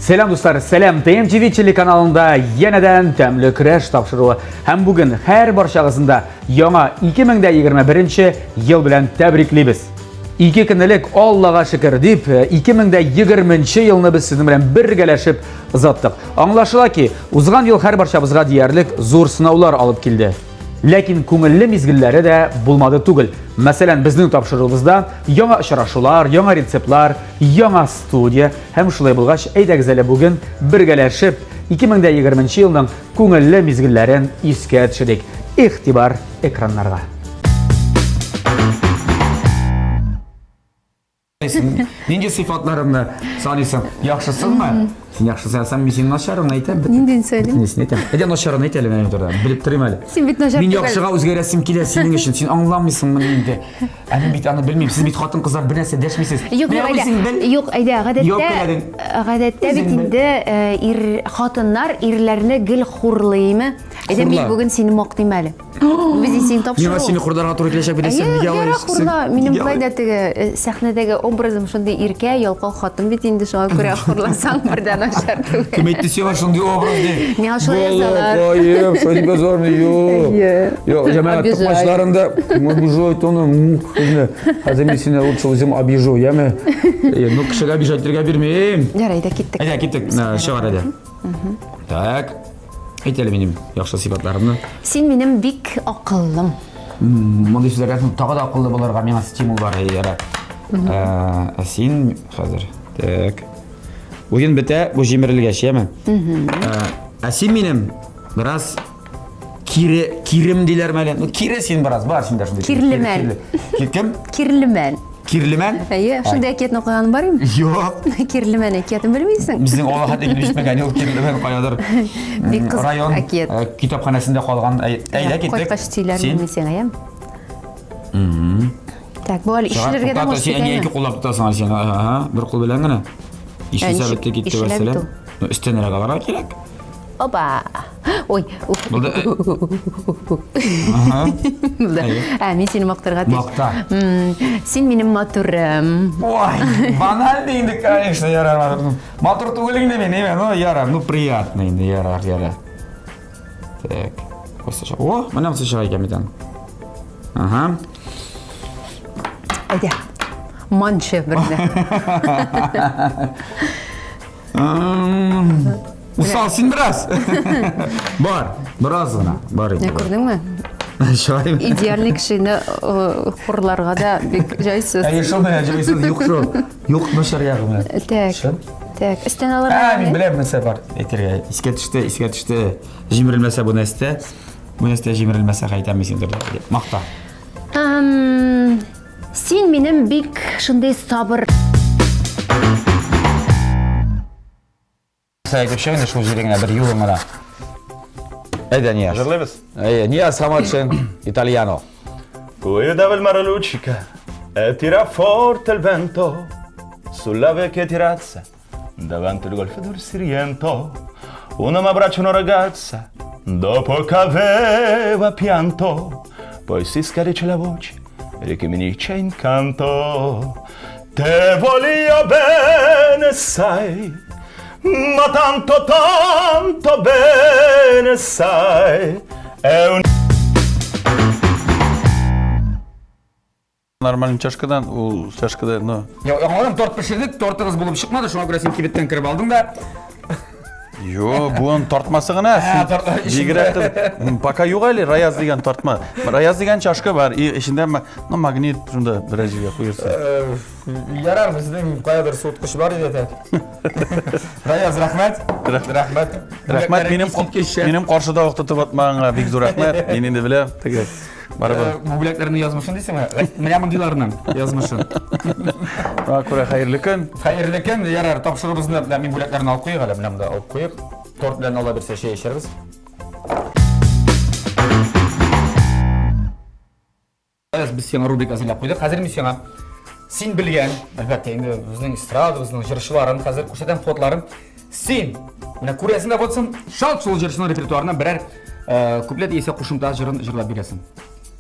Сәлам дуслар, сәлам ТМТВ телеканалында янәдән тәмле көрәш тапшыруы. Һәм бүген һәр барчагызны да яңа 2021 ел белән тәбриклибез. Ике көн элек Аллага шөкер дип 2020 елны без сезнең белән бергәләшеп озаттык. Аңлашыла ки, узган ел һәр барчабызга диярлек зур сынаулар алып килде. Ләкин күңелле мизгелләре дә булмады түгел. Мәсәлән, безнең тапшыруыбызда яңа очрашулар, яңа рецептлар, яңа студия һәм шулай булгач, әйдәгез әле бүген бергәләшеп 2020 елның күңелле мизгелләрен искә төшерик. Игътибар экраннарга. Нинди сыйфатларымны саныйсың? Яхшысыңмы? Син яхшы санасаң, мин синең начарыңны әйтәм. Ниндиен сөйлим? Нисен әйтәм. Әйдә начарын әйт әле менә турыда. Белеп торыйм әле. Син бит начар Мин яхшыга үзгәрәсем килә синең өчен. Син аңламыйсың моны инде. Ә мин бит аны белмим. Сез бит хатын-кызлар бер нәрсә дәшмисез. Юк, юк, әйдә. Юк, әйдә, гадәттә, гадәттә бит инде э, ир хатыннар ирләрне гел хурлыймы? Әйдә, мин бүген сине мактыйм әле. Без син тапшыру. Миңа сине хурларга туры киләчәк беләсең, нигә алай Ярар, хурла. Минем болай да теге э, сәхнәдәге образым шундый иркә, ялкау хатын бит инде, шуңа күрә хурласаң бер дә начар түгел. Кем әйтте сиңа шундый образ дип? Миңа шулай язалар. Балакаем, шундый базарны юк. Юк, җәмәгать токмачларында обижают аны. Хәзер мин сине лучше үзем обижу, яме? Ну, кешегә обижать итәргә бирмим. Ярар, әйдә киттек. Әйдә киттек. Чыгар әйдә. Так. Әйт әле минем яхшы сыйфатларымны. Син минем бик акыллым. Мондый сүзләрдән соң тагы да акыллы булырга миңа стимул бар, ярар. Ә син хәзер. Так. Уен бетә, бу җимерелгәч, яме? Ә син минем бераз кире, кирем диләрме әле? Ну, кире син бераз, бар синдә шундый. Кирлемән. Кем? Кирлемән. Кирлемән? Әйе, шундый әкиятне укыганың бар инде? Юк. Кирлемән әкиятен белмисең? Безнең авылга хәтле килеп җитмәгән ул Кирлемән каядыр. Бик кызык район әкият. Э, китапханәсендә калган. Әйдә киттек. Кайткач сөйләрмен мин сиңа, яме? Так, бу әле ишелергә дә может Син ике куллап тотасың син. Ага, бер кул белән генә. Ишелсә бетте китте вәссәлам. Ну, өстәнрәк алырга кирәк. Опа! Ой. Булды. Ага. Булды. Ә, мин сине мактарга тиеш. Макта. Син минем матурым. Ой, банальный инде, конечно, ярар. Матур түгел инде мин, әйме, ну ярар, ну приятно инде, ярар, ярар. Так. Кайсы чыга? О, менә монысы чыга икән бит аның. Ага. Әйдә. Манчы берне. Усал син бераз. Бар, бераз гына. Бар инде. Күрдеңме? Шулай. Идеальный кешене э, хурларга да бик җайсыз. Әйе, шул менә җайсыз, юк шул. Юк начар ягы менә. Так. Так, өстән алырга. Ә, мин беләм нәрсә бар. Әйтергә. Искә төште, искә төште. Җимерелмәсә бу нәрсә. Бу нәрсә җимерелмәсә әйтәм мин сиңа. Макта. Син минем бик шундый сабыр. Әйтеп чык инде шул җиреңә бер юлың гына. Әйдә, Нияз. Җырлыйбыз. Әйе, Нияз Хаматшин, Итальяно. Guidava il mare luccica e tira forte il vento sulla vecchia terrazza davanti al golfo del Siriento. Un uomo abbraccia una ragazza dopo che aveva pianto, poi si scarica la voce e ricomincia incanto. Te voglio bene, sai, ma tanto tanto bene, sai, è un Нормальный чашкадан, ул чашкада, ну... Я аңладым, торт пешердек, тортыгыз булып чыкмады, шуңа күрә син кибеттән кереп алдың да. Йо, бу аның тартмасы гына. Бигрәк тә пока юк әле Раяз дигән тартма. Раяз дигән чашка бар, и эчендә ну магнит шунда берәр җиргә куерсың. Э, ярар, безнең каядыр суыткыч бар иде әтә. Раяз, рәхмәт. Рәхмәт. Рәхмәт минем минем каршыда ук тотып атмаганга бик зур рәхмәт. Мин инде беләм, теге Барыбер. Э, бу бүләкләрнең язмышын дисеңме? Э, менә мондыйларның язмышын. Шуңа күрә хәерле көн. Хәерле көн. Ярар, тапшыруыбызны менә мин бүләкләрне алып куйыйк әле, менә монда алып куйыйк. Торт белән ала бирсә чәй эчәрбез. Без сиңа рубрика әзерләп куйдык. Хәзер мин сиңа син белгән, әлбәттә, инде безнең эстрадабызның җырчыларын хәзер күрсәтәм фотоларын. Син менә күрәсең дә фотосын, шалт шул җырчының репертуарыннан берәр э, куплет яисә кушымта җырын җырлап бирәсең.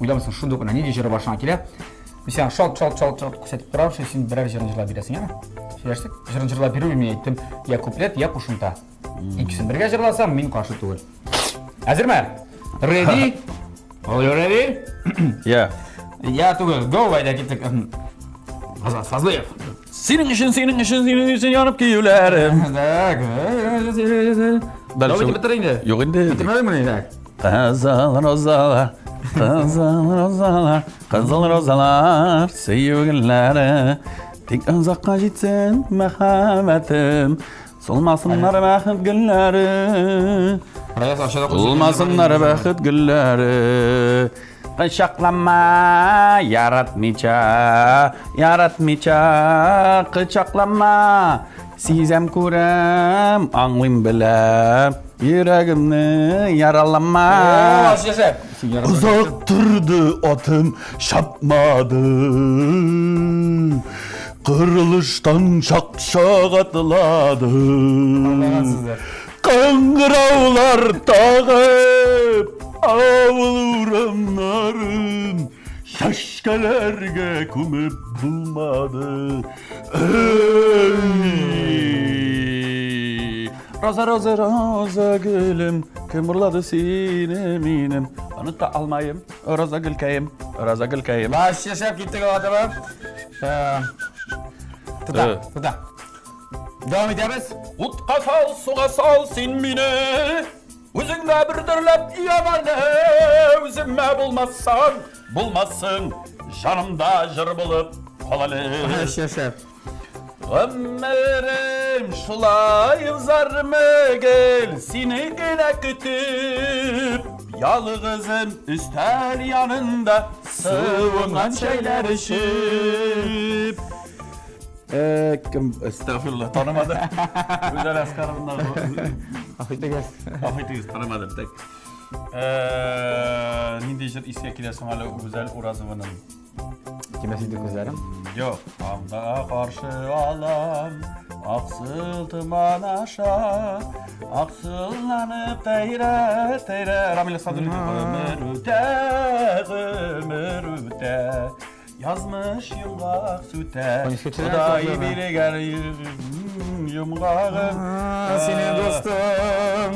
Уйламыйсың, шундук менә нинди җыры башыңа килә. Мин сиңа шалт шалт шалт шалт күрсәтеп торам, шул син берәр җырын җырлап бирәсең, яме? Сөйләштек? Җырын җырлап бирү мин әйттем, я куплет, я кушымта. Икесен бергә җырласам, мин каршы түгел. Әзерме? Ready? Are you ready? Yeah. Я түгел. Go, әйдә киттек. Азат Фазлыев. Синең өчен, синең өчен, синең өчен янып киюләрем. Так. Давайте бетер инде. Юк инде. Бетермәдеңме инде? Кызыл розалар, кызыл розалар, кызыл розалар, сөю гөлләре. Тик озакка җитсен мәхәббәтем, солмасыннар бәхет гөлләре. Солмасыннар бәхет гөлләре. Кочаклама, яратмыйча, яратмыйча, кочаклама. Сизәм, күрәм, аңлыйм, беләм, йөрәгемне яралама. Озак торды атым, чапмады. Кырылыштан чак-чак атлады. Кыңгыраулар тагып, авыл урамнарын чәчкәләргә күмеп булмады. Эй! Роза, роза, роза гөлем, кем урлады сине минем? Оныта алмайым, роза гөлкәем, роза гөлкәем. Баш яшәп киттек алатыбы. Тота, тота. Дәвам итәбез. Утка сал, суга сал син мине. Үзеңә бер дөрләп яманы, үземә булмасаң, булмассың. Җанымда җыр булып кал әле. Яшәп. Гомерем шулай узармы гел, сине генә көтеп, ялгызым өстәл янында суынган чәйләр эчеп. Э, кем? Әстәгъфирулла, танымады. Гүзәл Әскаровна. Гафу итегез. Гафу итегез, танымадым. Так. Э, нинди җыр искә килә соң әле Гүзәл Уразованың? Тимәс иде күзләрем. Юк, анда каршы алам, аксыл томан аша, аксылланып тәйрә, тәйрә. Рамил Садуллин. Гомер үтә, гомер үтә. Язмыш йомгак сүтә. Ходай биргән йомгагын. Синең дустым.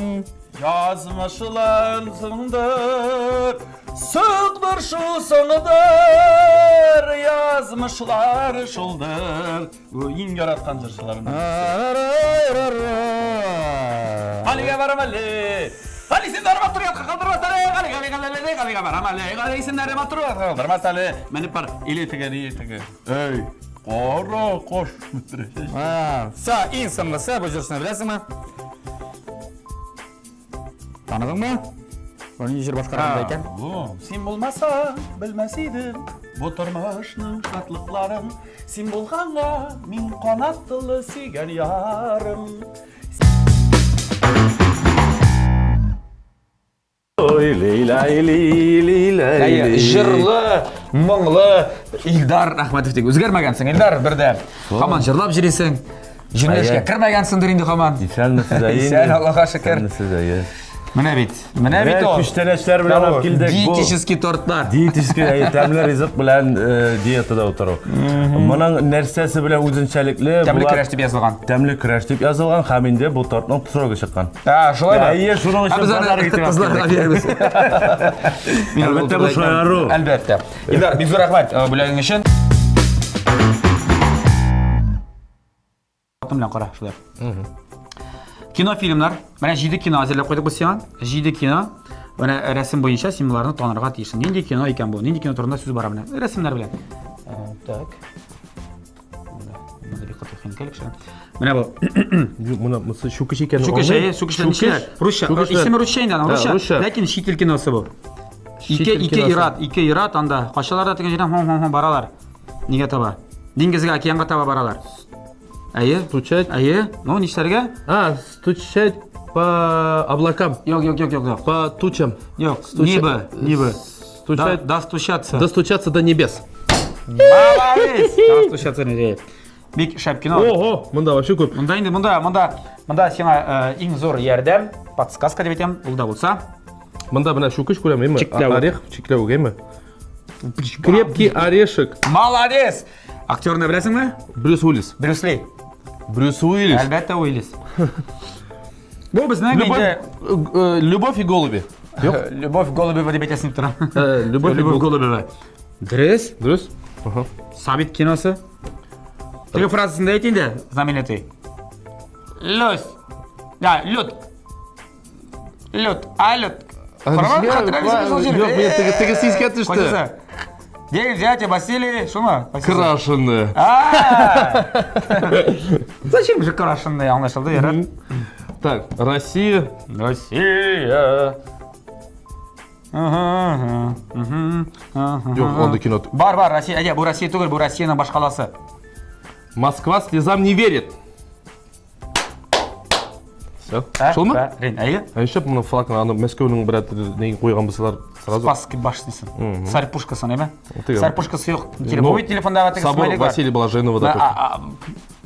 Язмышлар соңдыр. Соңдыр шул соңдыр. Язмышлар шулдыр. Бу иң яраткан җырчыларым. Галигә барам әле. Гали син матур ятка калдырмас әле. Гали, Гали, Гали, Гали, Галигә барам әле. Гали син матур ятка калдырмас әле. Менеп бар. Или теге, или теге. Эй, кара кош. Са, иң соңгысы бу җырчыны беләсеңме? Таныдыңмы? Бу нинди җыр башкарганда икән? Бу, син булмаса, белмәс идем бу тормышның шатлыкларын. Син булганга мин канатлы сөйгән ярым. Ой, лей-лай, ли-ли-лай. Җырлы, моңлы Илдар Әхмәтов дип үзгәрмәгәнсең, Илдар, бер дә. Һаман җырлап йөрисең. Җөмләшкә кермәгәнсеңдер инде һаман. Исәнмесез, әйе. Исән, Аллаһка шөкер. Исәнмесез, әйе. Менә бит. Менә бит ул. Күчтәнәчләр белән алып килдек. Диетический тортлар. Диетический, әйе, тәмле ризык белән э, диетада утыру. Моның нәрсәсе белән үзенчәлекле? Тәмле көрәш дип язылган. Тәмле көрәш дип язылган һәм инде бу тортның срогы чыккан. А, шулаймы? Әйе, шуның өчен базар итеп кызларга бирәбез. Әлбәттә, бу шаяру. Әлбәттә. Илдар, бик зур рәхмәт э, бүләгең өчен. Атын белән кара, шулай. Кино фильмнар. Менә 7 кино әзерләп куйдык без сиңа. 7 кино. Менә рәсем буенча син боларны танырга тиешсең. Нинди кино икән бу? Нинди кино турында сүз бара менә? Рәсемнәр белән. Э, так. Менә бу. Юк, моны монысы чүкеч икән. Чүкеч, әйе, чүкечләр ничәләр? Русча. Исеме русча инде аның, русча. Ләкин чит ил киносы бу. Ике ике ират, ике ират анда. Качалар да теге җирдән һон-һон-һон баралар. Нигә таба? Диңгезгә, океанга таба баралар. Әйе. Стучать. Әйе. Ну, нишләргә? А, стучать по облакам. Юк, юк, юк, юк, юк. По тучам. Юк. Небо, небо. Стучать. Достучаться. Достучаться до небес. Молодец! Достучаться не Бик шәп кино. Ого, монда вообще күп. Монда инде монда, монда, монда сиңа э, иң зур ярдәм, подсказка дип әйтәм, ул да булса. Монда менә чүкеч күрәм, әйме? Чикләвек. Орех, чикләвек, әйме? Крепкий орешек. Молодец! Актерны беләсеңме? Брюс Уиллис. Брюс Ли. Брюс Уиллис. Әлбәттә, Уиллис. Бу безнең Любовь, инде э, Любовь и голуби. Юк. Любовь Голубева дип әйтәсең дип торам. Любовь и Любовь голуби. Голубева. Дөрес. Дөрес? Ага. Сабит киносы. Теге фразасын да әйт инде, знаменитый. Люсь. Да, Люд. Люд, а Люд. Юк, мин теге тегесе искә төште. Кайсысы? День взятия Василий, шуңа? Крашеные. А! Зачем же крашеные, аңлашылды, ярар. Так, Россия. Россия. Ага, мгм, ага. Юк, анда кино. Бар, бар, Россия, әйдә, бу Россия түгел, бу Россиянең башкаласы. Москва слезам не верит. Все. Шулмы? Рин, әйе. Ә нишләп моны флагны аны Мәскәүнең берәр нигә куйган булсалар сразу. Спасский башнясын. Царь пушкасын, әйме? Теге. Царь пушкасы юк. Ну, Бу бит телефондагы теге Собор смайлик бар. Василия Блаженного, А, допустим. а,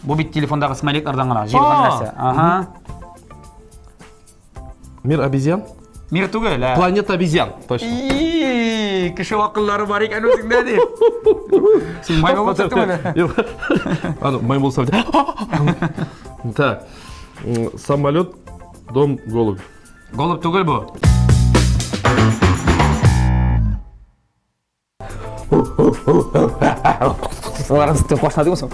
Бу бит телефондагы смайликлардан гына җыелган А. нәрсә. Ага. Мир обезьян? Мир түгел, ә. Планета обезьян, точно. И, кеше акыллары бар икән үзеңдә ди. Син маймыл булып чыктың әле. Юк. Аны маймыл булсам. Так. Самолет, дом, голубь. Голубь түгел бу. Аларның сөтен кашына дигән соң.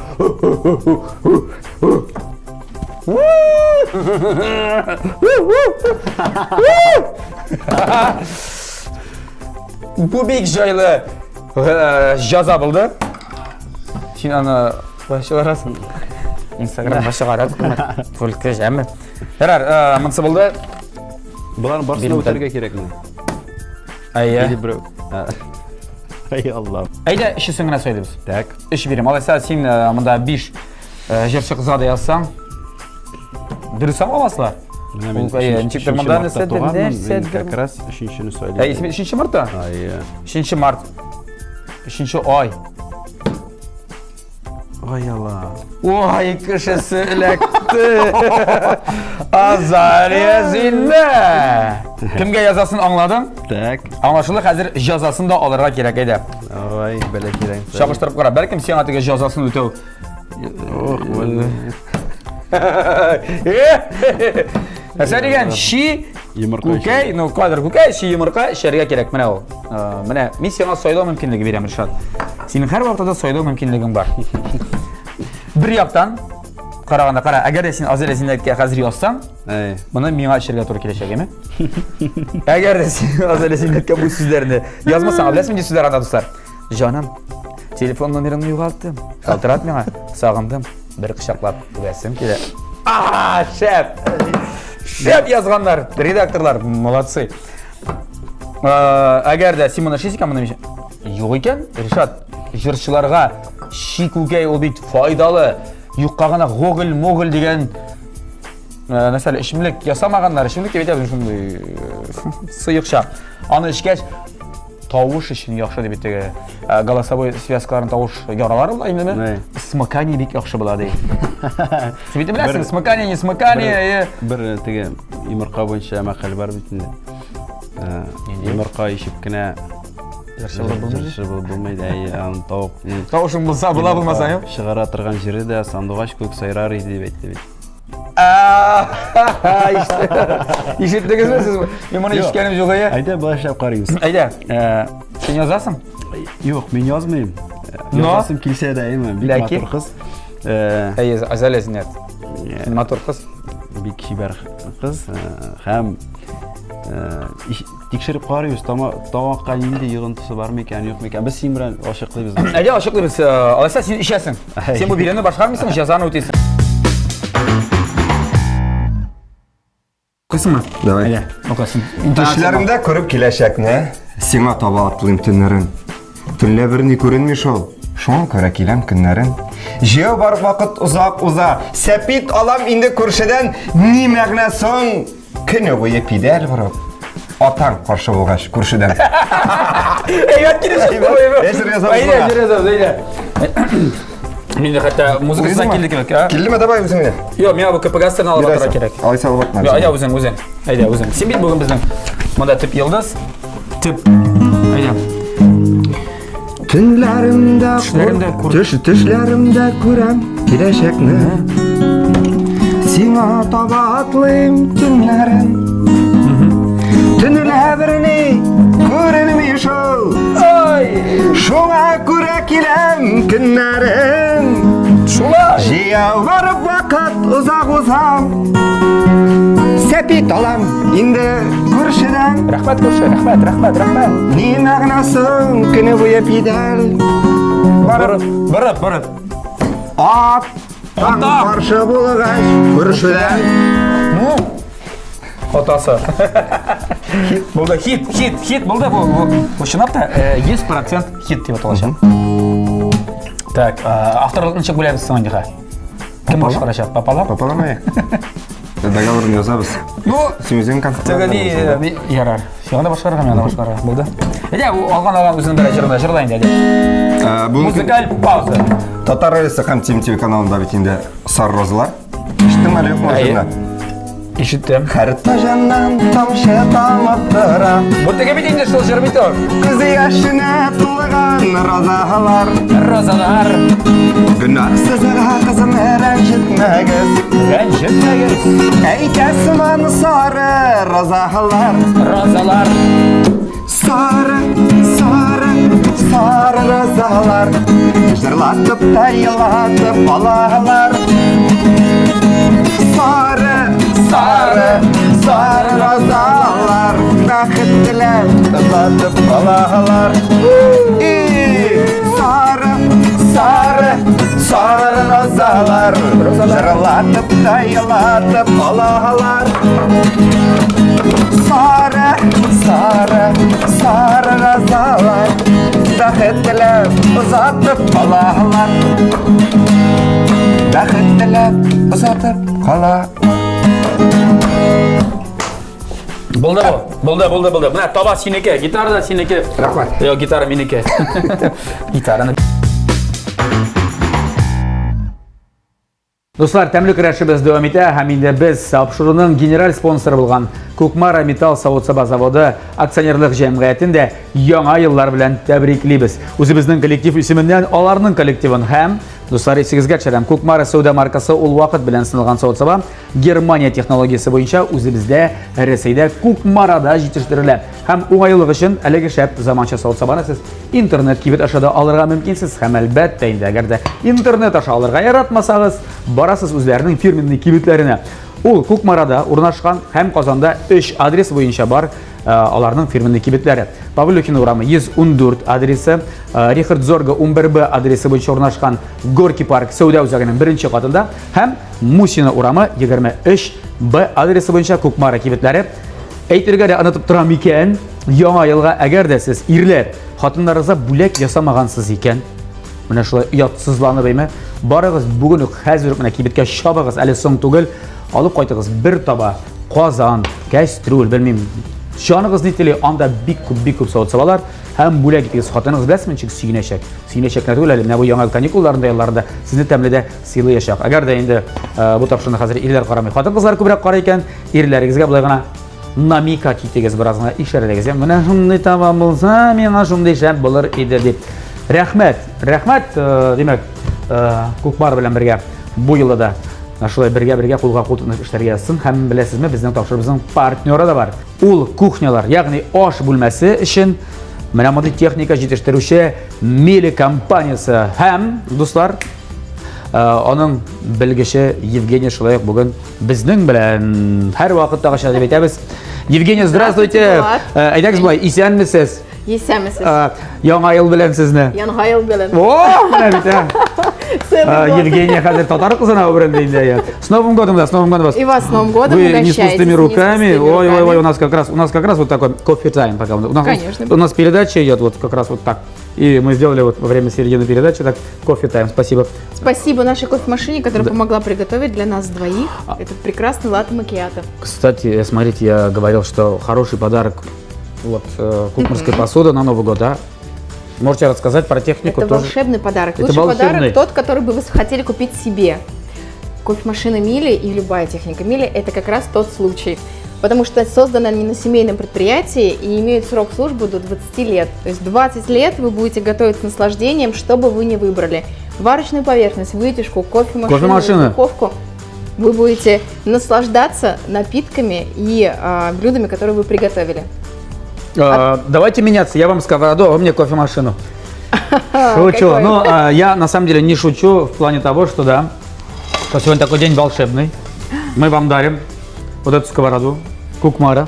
Бу бик җайлы җаза булды. Син аны кая чыгарасың? Инстаграмга чыгарасың. Только җәме. Ярар, монысы булды. Болар барысын да үтәргә кирәкме? Әйе. Или берәү. Ай Аллам. Әйдә, өчесен генә сөйлибез. Так. Өч бирем. Алайса син монда 5 җырчы кызга да язсаң, дөрес аңламаслар. Менә мин Ул, әйе, ничектер монда нәрсәдер, нәрсәдер. Как раз өченчене сөйлим. Әй, исеме 3 мартта? Әйе. 3 март. 3 ай. Ай Алла. Ой, кешесе эләкте. Азалия Зиннә. Кемгә язасын аңладың? Так. Аңлашылды, хәзер җазасын да алырга кирәк әйдә. Ой, бәлә кирәк. Чагыштырып кара, бәлкем сиңа теге җазасын үтәү. Ох, Нәрсә дигән? Ши Йомырка күкәй, ну кадр күкәй, ши йомырка эчәргә кирәк. Менә ул. Менә мин сиңа сайлау мөмкинлеге бирәм, Ришат. Синең һәрвакытта да сайлау мөмкинлегең бар. Бер яктан караганда, кара, әгәр дә син Азалия Зиннәткә хәзер язсаң, Әй. моны миңа эчәргә туры киләчәк, әйме? Әгәр дә син Азалия Зиннәткә бу сүзләрне язмасаң, беләсеңме нинди сүзләр анда, дуслар? Җаным, телефон номерыңны югалттым. Шалтырат миңа, сагындым. Бер кочаклап үбәсем килә. А, шәп! Шәп язганнар, редакторлар, молодцы. Әгәр дә син моны эшлисең икән, моны юк икән, Ришат, җырчыларга ши күкәй ул бит файдалы. Юкка гына Гоголь, Моголь дигән нәрсәле эчемлек ясамаганнар, эчемлек дип әйтәбез шундый сыекча. Аны эчкәч, тавыш өчен яхшы дип теге голосовой связкаларын тавыш яралар була инде. Смыкание бик яхшы була ди. Син бит беләсең, смыкание, не смыкание. Бер теге йомырка буенча мәкаль бар бит инде. Йомырка ишеп кенә җырчы булып булмый. Җырчы булып булмый да, аны тавык. Тавышың булса була, булмаса юк. Чыгара торган җире дә сандугач күк сайрар иде дип әйтте бит. Ишеттегезме сез? Мин моны ишеткәнем юк әйе. Әйдә, болай эшләп карыйбыз. Әйдә, син язасың? Юк, мин язмыйм. Язасым килсә дә, әйме, бик матур кыз. Әйе, Азалия Зиннәт. Син матур кыз. Бик чибәр кыз. Һәм тикшереп карыйбыз, тамакка нинди йогынтысы бар микән, юк микән. Без син белән ачыклыйбыз. Әйдә, ачыклыйбыз. Алайса син эчәсең. Син бу биремне башкармыйсың, җәзаны үтисең. Укыйсыңмы? Давай. Әйдә, укысын. Төшләремдә күреп киләчәкне, сиңа таба атлыйм төннәрен. Төнлә берни күренми шул, шуңа күрә киләм көннәрен. Җәяү барып вакыт озак уза, сәпит алам инде күршедән, ни мәгънә соң? Көне буе пидәл борып, атаң каршы булгач күршедән. Әйбәт килеп чыкты бу. Әзер язабыз Әйдә, моңа. әзер язабыз, әйдә. Мин дә хәтта музыкасына килде кебек, а? Килдеме, давай үзең генә. Юк, миңа бу КПГ-сны алып атырга кирәк. Алайса алып атма. Юк, әйдә үзең, үзең. Әйдә үзең. Син бит бүген безнең монда төп йолдыз. Төп. Әйдә. Төнләремдә Төшләремдә күр. Төш, төшләремдә күрәм киләчәкне. Сиңа таба атлыйм төннәрен. Төнлә берни күренми шул. Шуңа күрә киләм көннәрен. Шулай. Җыяу барып вакыт озак узам. Сәпит алам инде күршедән. Рәхмәт, күрше, рәхмәт, рәхмәт, рәхмәт. Ни мәгънә соң көне буе пидәл. Барып, Барып, барып. ат таң каршы булгач күршедән. Атасы. Хит булды, хит, хит, хит булды бу. Бу, бу чынлап та 100% хит дип аталачак. Так, авторлыкны ничек бүләбез соң инде? Кем башкарачак? Папалар? Папалар Договорын язабыз. Ну, Син үзең концерт. Теге ярар. Сиңа да башкарырга, миңа да башкарырга. Булды. Әйдә, алган алган үзенең бер җырында җырла инде, әйдә. Музыкаль пауза. Татар радиосы һәм Тим ТВ каналында бит инде Сар розалар. Ишеттеңме әле юкмы җырны? Ишеттем. Һәр таҗаннан тамчы тамып тора. Бу теге бит инде шул җыр бит ул. Күз яшенә тулган розалар. Розалар. Гөнаһсызга кызым рәнҗетмәгез. Рәнҗетмәгез. Әйтә сыман сары розалар. Розалар. Сары, сары, сары розалар. Җырлатып та елатып алалар. Сары, сары, сары розалар. Бәхет теләп озатып алалар. И, сары, сары, сары розалар. Җырлатып та елатып алалар. Сары, сары, сары розалар. Бәхет теләп озатып калалар. Бәхет теләп озатып калалар. Булды бу. Булды, булды, булды. Менә таба синеке, гитара да синеке. Рәхмәт. Юк, гитара минеке. Гитараны. Дуслар, тәмле көрәшебез дәвам итә һәм инде без тапшыруның генераль спонсоры булган Кукмара металл савыт-саба заводы акционерлык җәмгыятен дә яңа еллар белән тәбриклибез. Үзебезнең коллектив исеменнән аларның коллективын һәм, дуслар, исегезгә төшерәм, Кукмара сәүдә маркасы ул вакыт белән сыналган савыт-саба Германия технологиясе буенча үзебездә Рәсәйдә Кукмарада җитештерелә. Һәм уңайлылык өчен әлеге шәп заманча савыт-сабаны сез Интернет кибет аша да алырга мөмкинсез һәм әлбәттә инде, әгәр дә интернет аша алырга яратмасагыз, барасыз үзләренең фирменный кибетләренә. Ул Кукмарада урнашкан һәм Казанда 3 адрес буенча бар аларның фирменный кибетләре. Павлюхин урамы 114 адресы, Рихард Зорга 11Б адресы буенча урнашкан Горки парк сәүдә үзәгенең беренче катында һәм Мусина урамы 23Б адресы буенча Кукмара кибетләре. Әйтергә дә онытып торам икән, яңа елга әгәр дә сез ирләр хатыннарыгызга бүләк ясамагансыз икән, менә шулай оятсызланып әйме, барыгыз бүген үк хәзер үк менә кибеткә чабыгыз, әле соң түгел, алып кайтыгыз бер таба, казан, кәстрүл, белмим, җаныгыз ни тели, анда бик күп, бик күп савыт-сабалар һәм бүләк итегез. Хатыныгыз беләсезме, ничек сөенәчәк? Сөенәчәк кенә түгел әле, менә бу яңа ел каникулларында, ялларында сезне тәмле дә сыйлыячак. Әгәр дә инде бу тапшыруны хәзер ирләр карамый, хатын-кызлар күбрәк карый икән, ирләрегезгә болай гына намекать итегез, бераз гына ишарәләгез. Менә шундый таба булса, миңа шундый шәп булыр иде дип. Рәхмәт, рәхмәт, димәк, Кукмар белән бергә бу елда да шулай бергә-бергә кулга кул тотынып эшләргә язсын. Һәм беләсезме, безнең тапшыруыбызның партнеры да бар. Ул кухнялар, ягъни аш бүлмәсе өчен менә мондый техника җитештерүче Мили компаниясе. Һәм, дуслар, аның белгече Евгений шулай ук бүген безнең белән һәр вакыттагыча дип әйтәбез. Евгения, здравствуйте. Әйдәгез болай, исәнмесез? Исәнмесез. Яңа ел белән сезне. Яңа ел белән. О, менә бит, Евгения хәзер татар кызына әверелде инде. С Новым годом, да, с Новым годом вас. И вас с Новым годом. Вы не с пустыми руками. Ой, ой, ой, у нас как раз вот такой кофе-тайм пока. У нас, Конечно. У нас передача идет вот как раз вот так. И мы сделали вот во время середины передачи так кофе-тайм. Спасибо. Спасибо нашей кофемашине, которая помогла приготовить для нас двоих этот прекрасный латте макиато. Кстати, смотрите, я говорил, что хороший подарок вот кукмарская посуда на Новый год, да? Можете рассказать про технику Это тоже? волшебный подарок. Это Лучший волшебный. подарок тот, который бы вы хотели купить себе. Кофемашина Мили и любая техника Мили – это как раз тот случай. Потому что созданы они на семейном предприятии и имеют срок службы до 20 лет. То есть 20 лет вы будете готовить с наслаждением, что бы вы ни выбрали. Варочную поверхность, вытяжку, кофемашину, Кофемашина. духовку. Вы будете наслаждаться напитками и а, блюдами, которые вы приготовили. А, Давайте меняться. Я вам сковороду, а вы мне кофемашину. Шучу. Какой? Ну, я на самом деле не шучу в плане того, что да, что сегодня такой день волшебный. Мы вам дарим вот эту сковороду Кукмара.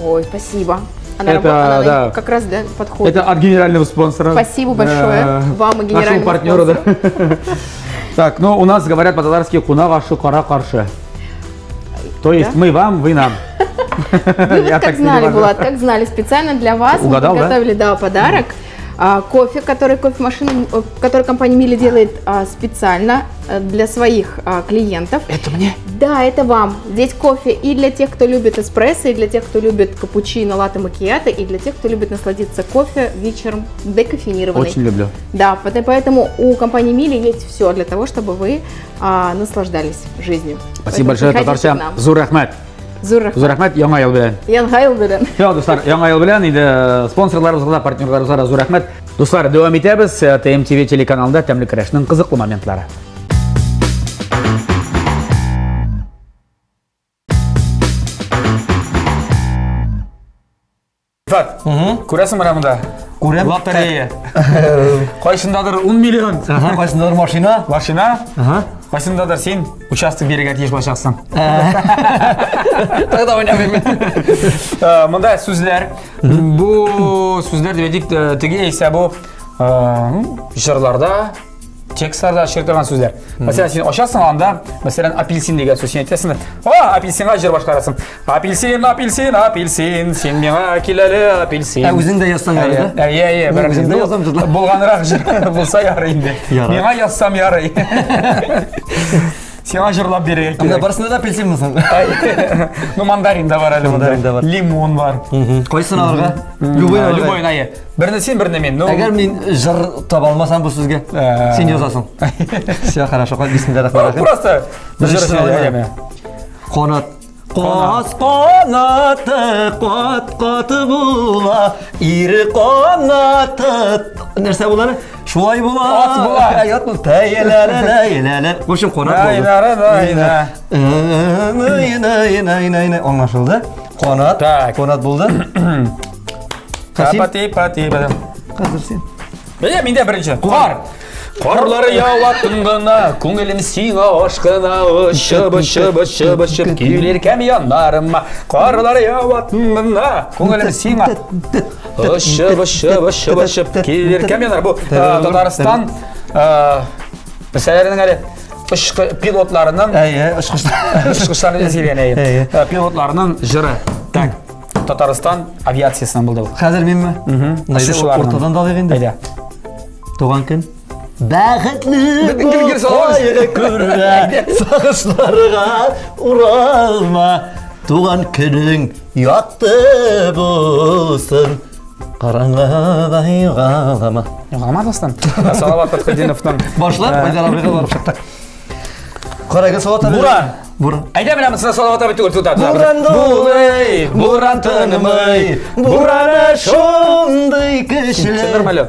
Ой, спасибо. Она, Это, она да. как раз да, подходит. Это от генерального спонсора. Спасибо большое вам и Нашему генеральному партнеру, да. Так, ну у нас говорят по-татарски куна ашы кара каршы. То есть Да? мы вам, вы нам. Вы вот Я как так знали, перевожу. Булат, как знали, специально для вас Угадал, мы да? подготовили, да? подарок. Кофе, который кофемашина, который компания Мили делает специально для своих клиентов. Это мне? Да, это вам. Здесь кофе и для тех, кто любит эспрессо, и для тех, кто любит капучино, латте, макиато, и для тех, кто любит насладиться кофе вечером декофенированный. Очень люблю. Да, поэтому у компании Мили есть все для того, чтобы вы наслаждались жизнью. Спасибо Поэтому большое, приходите татарча. к нам. Зур рәхмәт. Зур рәхмәт. Зур рәхмәт, яңа ел белән. Яңа ел белән. Все, дуслар, яңа ел белән инде спонсорларыбызга да, партнерларыбызга да зур рәхмәт. Дуслар, дәвам итәбез. ТМТВ телеканалында тәмле көрәшнең кызыклы моментлары. Рифат, күрәсең менә монда? Күрәм. Лотерея. Кайсындадыр 10 миллион. Ага, кайсындадыр машина. Машина. Ага. Кайсындадыр син участок бирергә тиеш булачаксың. Тогда уйнамыйм. Монда сүзләр. Бу сүзләр дип әйтик, теге яисә бу җырларда текстларда очрый торган сүзләр. Мәсәлән, син ачасың анда, мәсәлән, апельсин дигән сүз син әйтәсең, о, апельсинга җыр башкарасың. Апельсин, апельсин, апельсин, син миңа кил әле, апельсин. Ә үзең дә язсаң ярый, да? Әйе, әйе, Мин бер үзем дә язам җырлар. Булганрак җыр булса ярый инде. Ярар. Миңа язсам ярый. Сиңа җырлап бирергә Анда кирәк. барысында да апельсинмы соң? Ну, мандарин да бар әле монда. Мандарин да бар. Лимон бар. Кайсын алырга? Любой алырга. Любой, әйе. Берне син, берне мин. Ну, Әгәр мин җыр таба алмасам бу сүзгә, син язасың. Все, хорошо, кой, бисмилла рахман рахим. Просто Беренчесен җыр алыйм әйе. Канат. Каз канаты кат-кат була, ир канаты нәрсә була әле? Шулай була. Ат була. Әй, ат була. Тәй-лә-лә-лә-лә-лә. В общем, канат булды. Най-на-ра-най-на. Най-най-най-най-най. Аңлашылды. Канат. Так. Канат булды. Син? Пати, пати, пати. Хәзер син. Менә миндә беренче. Кар. Карлар ява тын гына, күңелем сиңа ашкына, очып, очып, очып, очып, килер кәм яннарыма. Карлар ява тын гына, күңелем сиңа очып, очып, очып, очып, килер кәм яннар. Бу Татарстан мәсьәләләренең әле очкы пилотларының Әйе, очкычлар. Очкычларны сөйләгән, әйе. Пилотларының җыры. Так. Татарстан авиациясеннән булды бу. Хәзер минме? Очучыларның. Уртадан да алыйк инде. Әйдә. Туган көн. Бәхетле Бөтен бул, көн салабыз. кайгы күрмә, сагышларга уралма. Туган көнең якты булсын, караңгыда югалма. Югалма, дустым. Салават Фәтхетдиновның. Башлап, Айдар абыйга барып чыктык. Карагыз, Салават абый. Буран. Буран. Әйдә менә монысына Салават абый түгел, тута. Буран Булый, буран тынмый, бураны шундый көчле. Син нормале.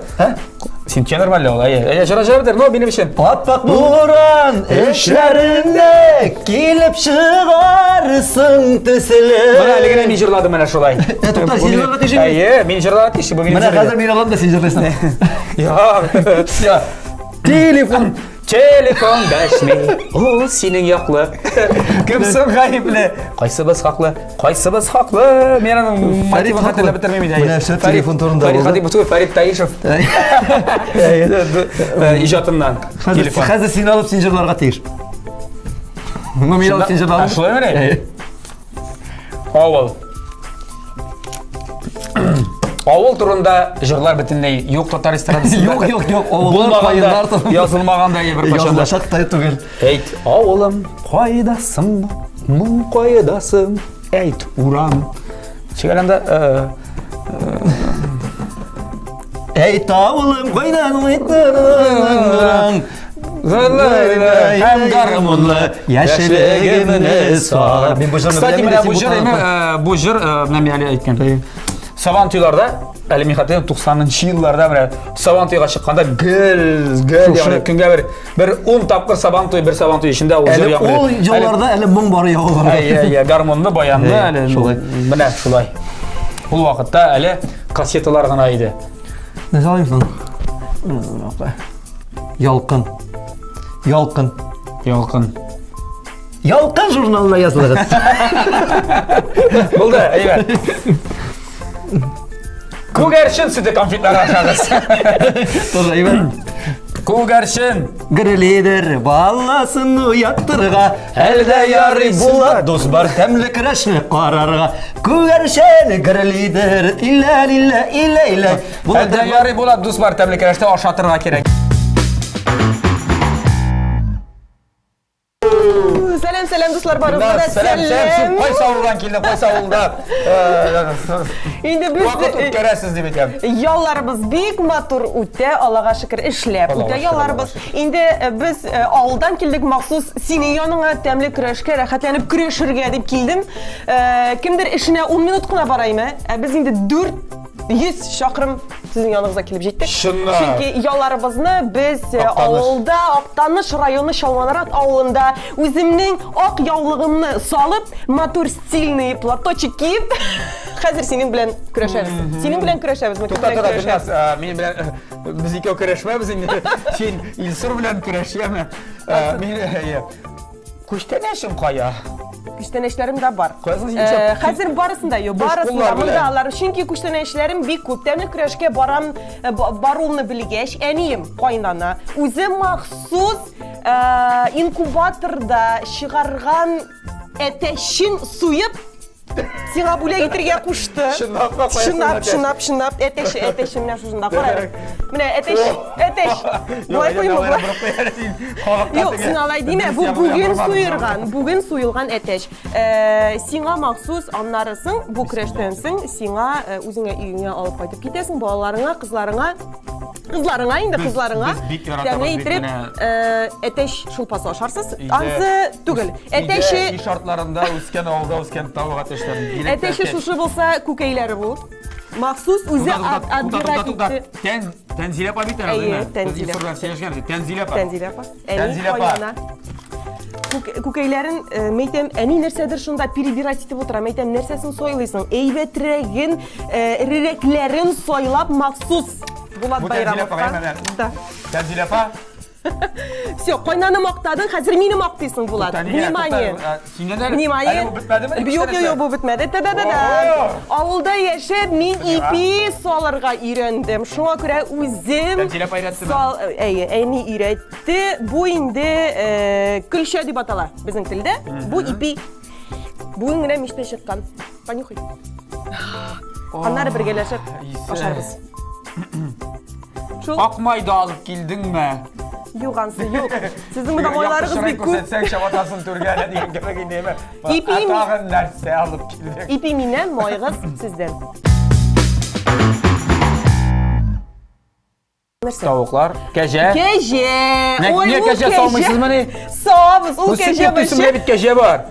Син тенор мәллә ул, әйе. Әйе, җыра җыра бетер, но минем өчен. Аппак буран эшләрендә килеп чыгарсың төсле. Менә әле генә мин җырладым менә шулай. Ә, тукта, син җырларга тиеш идең. Әйе, мин җырларга тиеш, бу минем Менә җыр иде. хәзер мин алам да син җырлыйсың. Юк. Телефон, телефон дәшми. Ул синең яклы. Кем соң гаепле? Кайсыбыз хаклы? Кайсыбыз хаклы? Мин аның мотивын хәтерләп бетермим инде. Менә шәп телефон турында Фәрит булды. Хатипов түгел, Фәрит Таишев. Иҗатыннан. Телефон. Хәзер син алып син җырларга тиеш. Ну, мин алып син җырладым. Шулай мени? Авыл. Авыл турында җырлар бөтенләй юк татар эстрадасында. Юк, юк, юк. Авыллар, каеннар турында. Язылмаган да бер кайчан да. Язылачак та түгел. Әйт, авылым, кайдасың? Моң кайдасың? Әйт, урам. Чигаланда Әйт, авылым, кайдан уйдың? Һәм гармунлы яшьлегемне сагынып. Мин бу җырны Кстати, беләм менә инде, бу син җыр, бу бу җыр, менә мин әле әйткән. Сабан туйларда, әле мин хәтерлим, 90 елларда менә Сабан туйга чыкканда гел, гел, ягъни көнгә бер бер 10 тапкыр Сабан туй, бер Сабан туй эчендә ул җыр Әле яңгырый. ул елларда әле моң бар ялларда. Әйе, әйе, гармонны, баянны әле шулай. Менә шулай. Ул вакытта әле кассеталар гына иде. Нәрсә алыйм соң? Ялкын. Ялкын. Ялкын. Ялкын журналына язылыгыз. Булды, әйбәт. Күгәрчен сөте конфетлары ашагыз. Тоже әйбәт. Күгәрчен. Гөрлидер баласын уяттырга, әлдә ярый була дус бар тәмле көрәшне карарга. Күгәрчен гөрлидер, илә илә илә илә. Әлдә ярый була дус бар тәмле көрәштә ашатырга кирәк. Сәлам, сәлам, дуслар, барыгызга да Сәлам, сәлам. Син кайсы авылдан килдең, кайсы авылда? Инде без Вакыт үткәрәсез дип әйтәм. Ялларыбыз бик матур үтә, Аллага шөкер, эшләп үтә ялларыбыз. Инде без авылдан килдек махсус синең яныңа тәмле көрәшкә, рәхәтләнеп көрәшергә дип килдем. Кемдер эшенә 10 минут кына бара име, ә без инде 400 чакрым сезнең яныгызга килеп җиттек. Чыннан. Чөнки ялларыбызны без Актаныш. авылда, Актаныш районы Чалманарат авылында үземнең ак яулыгымны салып, матур стильный платочек киеп, хәзер синең белән көрәшәбез. Синең белән көрәшәбезме? Кем Тукта, белән тукта, көрәшәбез? Гөлназ, минем белән без икәү көрәшмәбез инде. Син Илсур белән көрәшәме? Мин, әйе. Күчтәнәчең кая? Күчтәнәчләрем дә бар. Каясың син? Хәзер барысын да юк, Буш барысын да. куллар Монда белән. алар. Чөнки күчтәнәчләрем бик күп. Тәмле көрәшкә барам, баруымны белгәч, әнием кайнана үзе махсус инкубаторда чыгарган әтәчен суеп сиңа бүләк итергә кушты. Чынлап па, каясың Чынлап, әтәч? чынлап, чынлап. Әтәч, әтәч менә шушында. Кара әле. Менә әтәч, әтәч. Болай куйма, болай. Юк, син алай димә. Бу бүген суерган, бүген суелган әтәч. Сиңа махсус, аннары соң, бу көрәштән соң, сиңа үзеңә өеңә алып кайтып китәсең, балаларыңа, кызларыңа, кызларыңа инде, кызларыңа. без бик яратабыз Тәмле бит итеп, менә. әтәч шулпасы ашарсыз. Өйдә- Ансы түгел. Әтәче Өйдә, өй шартларында үскән, авылда үскән тавык әтәчләрен. Бигрәк тә Әтәче әтәч. шушы булса, күкәйләре бу. Махсус үзе Тукта, тукта, тукта, отбирать тукта. итте. Тән, Тәнзилә апа бит әле, Әйе, әйеме? Без Тәнзилә. Илсур белән сөйләшкәнбез. Тәнзилә апа. Тәнзилә апа. Әни Тәнзилә апа. кайнана. Күкәйләрен, мәйтәм, әни нәрсәдер шунда перебирать итеп утыра. Мәйтәм, нәрсәсен сайлыйсың? Әйбәтрәген, эрерәкләрен сайлап махсус Булат Бу Тәнзилә апа, Байрамовка. әйме? Да. Тәнзилә апа. Все, кайнаны мактадың, хәзер мине мактыйсың, Булат. Тукта, нигә? Внимание. Тукта, синнән әле- Внимание. әле бу бетмәдеме? Юк, юк, юк, бу бетмәде. Та-да-да-да. Авылда яшәп, мин ипи салырга өйрәндем. Шуңа күрә үзем Тәнзилә апа өйрәттеме? Сал, әйе, әни өйрәтте. Бу инде көлчә дип атала безнең телдә. Бу ипи. Бүген генә мичтән чыккан. Понюхай. Аннары бергәләшеп ашарбыз. Шул. Ак майда алып килдеңме? Юк, ансы юк. Сезнең монда майларыгыз бик күп. Күрсәтсәң, чабатасын түргә әле дигән кебек инде, әйме? Ипи Ә тагын нәрсә алып килдең? Ипи миннән, майгыз сездән. Нәрсә? Тавыклар, кәҗә. Кәҗә. Нә, Ой, нигә ул кәҗә салмыйсызмыни? Савабыз, ул Бу кәҗә сөт юк вообще. менә бит кәҗә бар.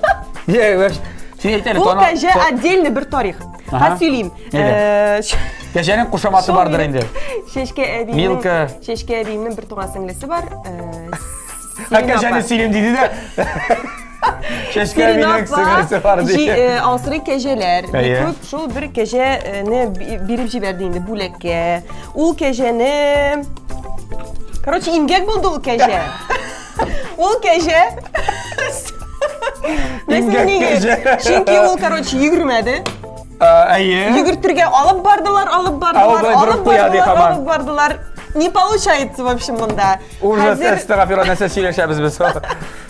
Нигә, вообще, син әйт әле, Ул тана- кәҗә отдельно бер тарих. Ага. Хәзер сөйлим. Әйдә. Кәҗәнең кушаматы Шул бардыр минем инде. Чәчкә әбиемнең Милка. Чәчкә әбиемнең бер туган сеңлесе бар. Ә кәҗәне сөйлим диде дә. Чәчкә әбинең сеңлесе бар ди. Асрый кәҗәләр. Бик Әйе. күп шул бер кәҗәне биреп җибәрде инде бүләккә. Ул кәҗәне Короче, имгәк булды ул кәҗә. Ул кәҗә Нәрсә Имгәк нигә? кәҗә. Чөнки ул, короче, йөгермәде. Әйе. Йөгертергә алып бардылар, алып Ә ул бардылар, болай борып алып куя ди бардылар, һаман. алып бардылар. Не получается, в общем, монда. Ужас, Хәзер әстәгафирулла, нәрсә сөйләшәбез без?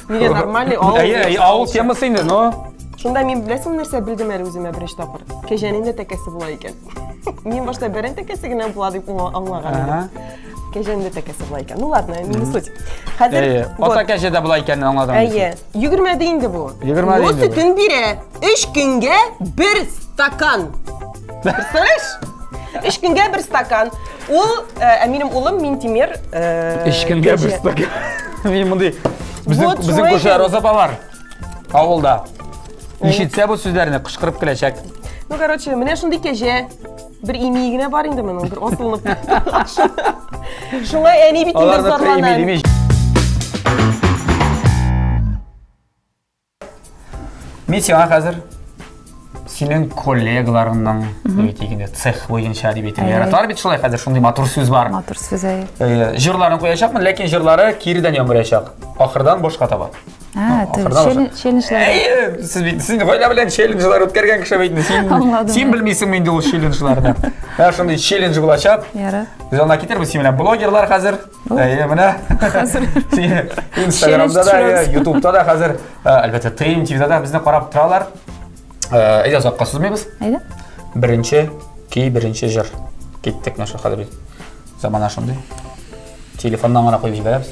Нигә нормальный авыл? Әйе, әйе, авыл темасы инде, но. Шунда мин беләсеңме нәрсә белдем әле үземә беренче тапкыр? Кәҗәнең дә тәкәсе була икән. Мин башта бәрән тәкәсе генә була дип аңлаган идем. Кәҗәнең дә тәкәсе була икән. Ну ладно, не суть. Хәзер Әйе, вот. ата кәҗә дә була икәнен аңладым. Әйе, йөгермәде инде бу. Йөгермәде Бу инде бу. сөтен бирә. Өч көнгә бер стакан. Представляешь? Өч көнгә бер стакан. Ул, ә минем улым Минтимер. Өч көнгә бер стакан. Мин мондый безнең Вот безнең шулай күрше икән. Роза апа бар. Авылда. Ишетсә бу сүзләрне кычкырып көләчәк. Ну, короче, менә шундый кәҗә. Бер ими генә бар инде моның, бер асылынып. Шуңа әни бит инде Аларны зарлана. ими дими. Мин сиңа хәзер синең коллегаларыңның әйтик инде цех буенча дип әйтергә яраталар бит шулай хәзер шундый матур сүз бар. Матур сүз әйе. Җырларын куячакмын, ләкин җырлары киредән яңгыраячак. Ахырдан башка таба. А, Ахырдан челленджлар. Әйе, сез бит син гаилә белән челленджлар үткәргән кеше бит инде. Син Аңладым. син белмисеңме инде ул челленджларны? Менә шундый челлендж булачак. Ярар. Без анда китербез син белән блогерлар хәзер. Әйе, менә. Хәзер. Инстаграмда да, Челлендж Ютубта да хәзер, әлбәттә, ТМ ТВда да безне карап торалар. Әйдә, озакка сузмыйбыз. Әйдә. Беренче көй, беренче җыр. Киттек менә шул хәзер бит. Замана шундый. Телефоннан гына куеп җибәрәбез.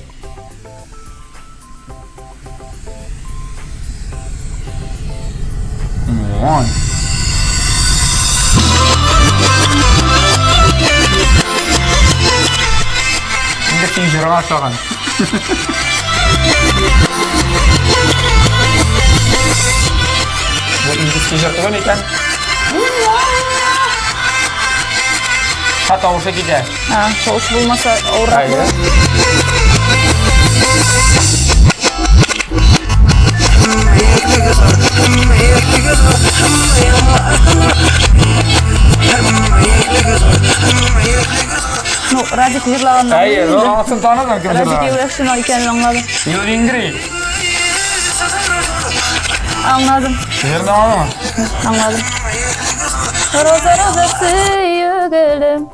Ой. Инде син җырга ошаган. Бу инглизчә җыр түгел икән. Ха тавышы китә. А, тавыш булмаса авыррак була. Ну, Радик җырлаганнан. Әйе, ну, анысын таныдым кем Радик җырлаган. Юләшин икәнен аңладым. Юлингри. Аңладым. Җырны аңладыңмы? Аңладым. Роза, роза, сөйгелем,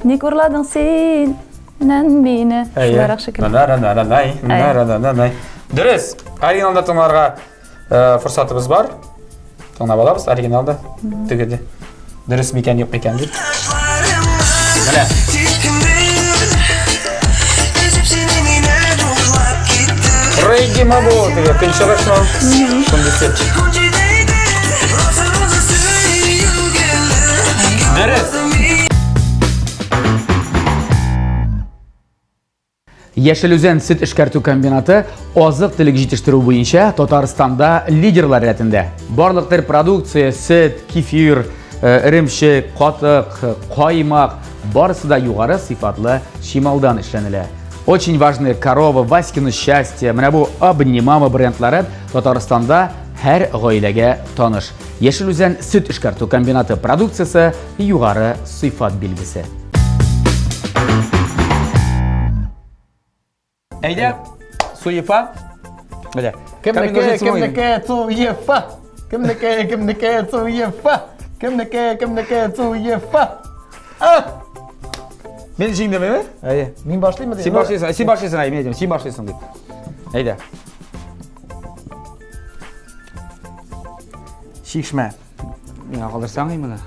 ник урладың син нән мине? Шулайрак шикелле. На-на-на-на-най, на-на-на-на-най. Дөрес, оригиналда тыңларга форсатыбыз бар. Тыңлап алабыз оригиналда. Тегеде. Дөрес микән, юк микән дип. Менә. Регги ма бу? Теге көнчыгышмы? Шундый стильчик. Дөрес. Яшел Үзән сөт эшкәртү комбинаты азык-төлек җитештерү буенча Татарстанда лидерлар рәтендә. Барлык төр продукция, сөт, кефир, эремчек, катык, каймак барысы да югары сыйфатлы чималдан эшләнелә. Очень важные корова, Васькино счастье, менә бу Обнимама брендлары Татарстанда һәр гаиләгә таныш. Яшел Үзән сөт эшкәртү комбинаты продукциясе югары сыйфат билгесе. Әйдә, Суефа. Әйдә. Кемнеке, кемнеке, Суефа. Кемнеке, кемнеке, Суефа. Кемнеке, кемнеке, Суефа. А! Мин җиңдем, әйме? Әйе. Мин башлыйммы? Син башлыйсың, син башлыйсың, әй, мин әйтәм, син башлыйсың дип. Әйдә. Чишмә. Миңа калдырсаң моны.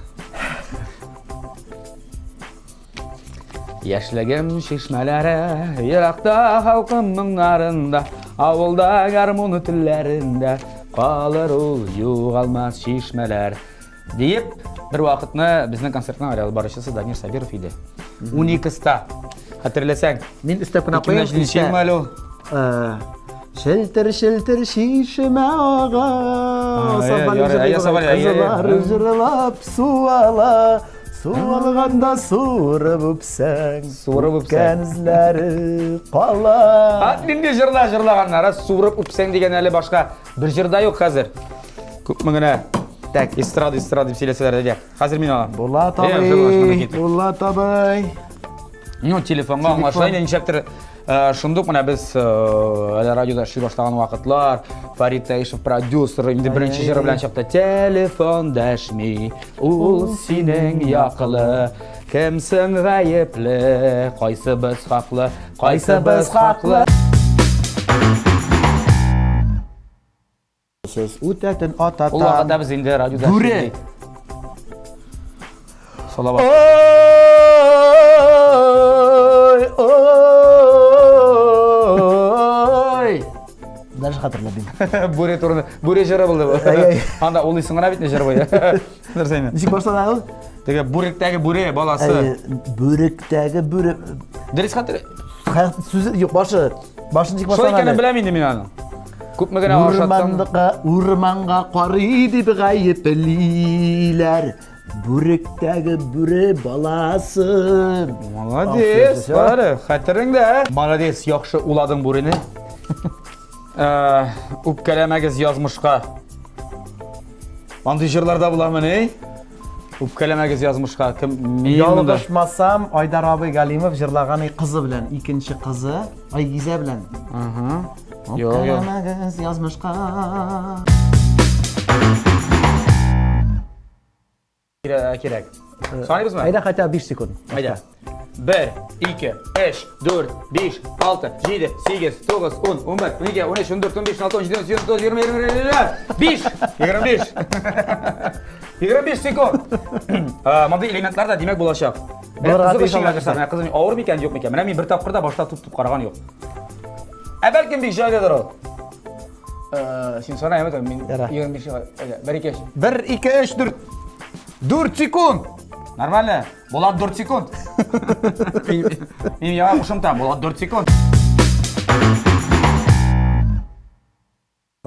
Яшьлегем чишмәләре, еракта халкым моңнарында, авылда гармуны телләрендә калыр ул югалмас чишмәләр. Диеп, бер вакытны безнең концертның алып баручысы Дамир Сабиров иде. 12-ста. Хәтерләсәң. Мин өстәп кенә куям. 2007 елмы әле ул? Шелтер, шелтер, шишмә ага. Кызлар җырлап су ала. Су алганда суырып үпсәң, суырып үпсәң, эзләре кала. А, нинди җырлар җырлаганнар, суырып үпсәң дигән әле башка бер җырда юк хәзер. Күпме генә так, эстрада, эстрада дип сөйләсәләр дә. Хәзер мин алам. Булат абый, Булат абый. Ну, телефонга аңлашыла инде ничектер шундук менә без әле радиода эшли башлаган вакытлар, Фарид Таишев продюсер, инде беренче җыры белән чыкты. Телефон дәшми, ул синең яклы. Кемсең гаепле, кайсыбыз хаклы, кайсыбыз хаклы. Сез үтәтен ататан. Ул вакытта без инде радиода Бүре. Салават. Ой, ой. Даже хәтерләмим. Бүре турында, бүре җыры булды бу. Анда улыйсың гына бит җыр буе. Нәрсә инде? Ничек башлана ул? Теге бүректәге бүре баласы. Бүректәге бүре. Дөрес хәтер. Сүзе юк, башы. Башын чик Шулай икәнен беләм инде мин аны. Күпме генә ашатсам. Урманга, урманга карый дип гаеплиләр. Бүректәге бүре баласын. Молодец, бары, хәтереңдә. Молодец, яхшы уладың бүрене. Э, үпкәләмәгез язмышка. Андый җырларда буламыни? Үпкәләмәгез язмышка. Кем мин монда? Ялгышмасам, Айдар абый Галимов җырлаган и кызы белән, икенче кызы Айгизә белән. Ага. Йо, йо. Үпкәләмәгез язмышка. Кирәк. Саныйбызмы? Әйдә хотя бы 5 секунд. Әйдә. 1, 2, 3, 4, 5, 6, 7, 8, 9, 10, 11, 12, 13, 14, 15, 16, 17, 18, 19, 20, 21, 5, 25. 25 секунд. Мондый элементлар да димәк булачак. Булырга Кызык тиеш алар. Менә кызым авыр микән, юк микән? Менә мин бер тапкыр да башта тотып караган юк. Ә бәлкем бик җайлыдыр ул. Син сана, әйбәт, мин 25 әйдә, 1 2 3. 1 2 3 4. 4 секунд. Нормально. Булат 4 секунд. Мин яңа кушымта, Булат 4 секунд.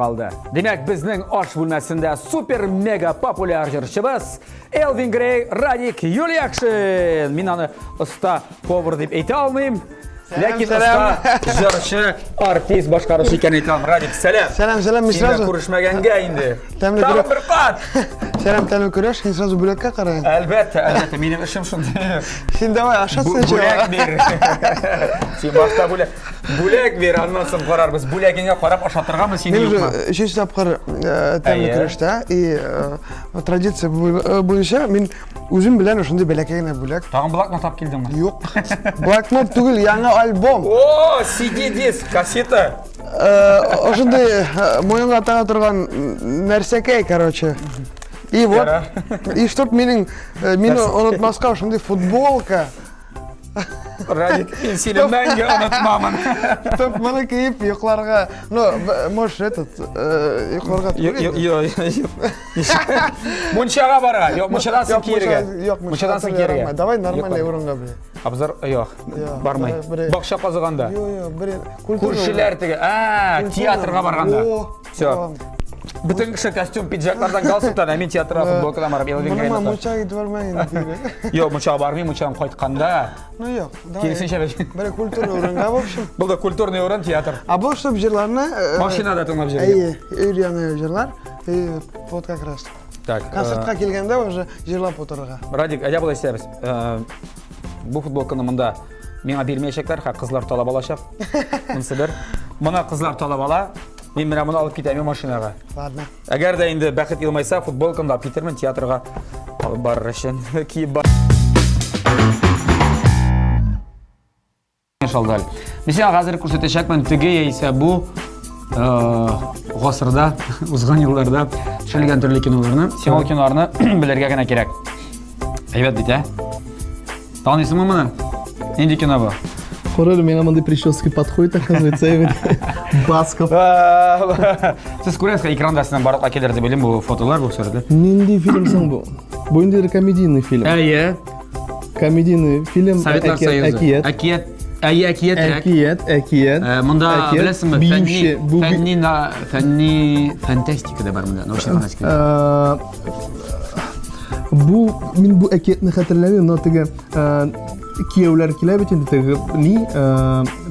Калды. Димәк, безнең аш бүлмәсендә супер-мега популяр җырчыбыз Элвин Грей, Радик Юльякшин. Мин аны оста повар дип әйтә алмыйм. Ләкин оста җырчы, артист, башкаручы икән әйтә алам. Радик, сәлам. Сәлам, сәлам, мин Син сразу. күрешмәгәнгә инде. Тәмле Тагын бер кат. Сәлам, тәмле көрәш, син сразу бүләккә карай. Әлбәттә, әлбәттә, минем эшем шундый. Син давай аша Бүләк бир. Син башта бүләк. Бүләк бир, аннан соң карарбыз. Бүләгеңә карап ашатыргамы сине Мин уже юкмы? өченче тапкыр тәмле көрәштә и традиция буенча мин үзем белән шундый бәләкәй генә бүләк. Тагын блокнот алып килдеңме? Юк. Блокнот түгел, яңа альбом. О, CD диск, кассета. Ошондой муенга тага торган нәрсәкәй, короче. И вот, и чтоб минең, мине онытмаска ошондой футболка. Радик, мин сине мәңге онытмамын. Чтоб моны киеп йокларга, ну, можешь этот, йокларга Юк, юк, юк. Мунчага бара. Юк, мунчадан соң киергә. Юк, мунчадан соң киергә. Давай нормальный урынга, блин. Абзар, юк, бармый. Бакча казыганда. Юк, юк, бер Күршеләр теге, а, театрга барганда. Все. Бөтен кеше костюм, пиджаклардан, галстуктан, ә мин театрга футболкадан барып, Элвин Моны Грейны. мунчага китеп бармай инде. Юк, мунчага бармыйм, мунчадан кайтканда. Ну юк, давай. Киресенчә бит. Бер культурный урынга, в общем. Был да культурный урын театр. А бу чтоб җырларны Машинада тыңлап җөргән. Әйе, өйрәнә җырлар. И вот как раз. Так. Концертка килгәндә уже җырлап утырырга. Радик, әйдә болай эшләбез. Бу футболканы монда миңа бирмәячәкләр, ха, кызлар талап алачак. Монысы бер. Моны кызлар талап ала. Мин менә моны алып китәм машинага. Ладно. Әгәр дә инде бәхет елмайса, футболканы да алып китермен театрга алып барыр өчен. Киеп бар. Шалдаль. Мин сиңа хәзер күрсәтәчәкмен теге яисә бу гасырда, узган елларда төшерелгән төрле киноларны. Сиңа ул киноларны белергә генә кирәк. Әйбәт бит, ә? Таныйсыңмы моны? Нинди кино бу? Хоррор, миңа мондый прическа подходит, оказывается, әйбәт. Басков. Сез күрәсез, экранда сезнең барлыкка килер дип уйлыйм бу фотолар, бу сурәтләр. Нинди фильм соң бу? Бу инде комедийный фильм. Әйе. Комедийный фильм. Советлар Союзы. Әкият. Әкият. Әйе, әкият. Әкият, әкият. Монда беләсеңме, фәнни, фәнни, фәнни фантастика да бар монда, научный фантастика. Бу мин бу әкиятне хәтерләмим, но теге кияүләр килә бит инде теге ни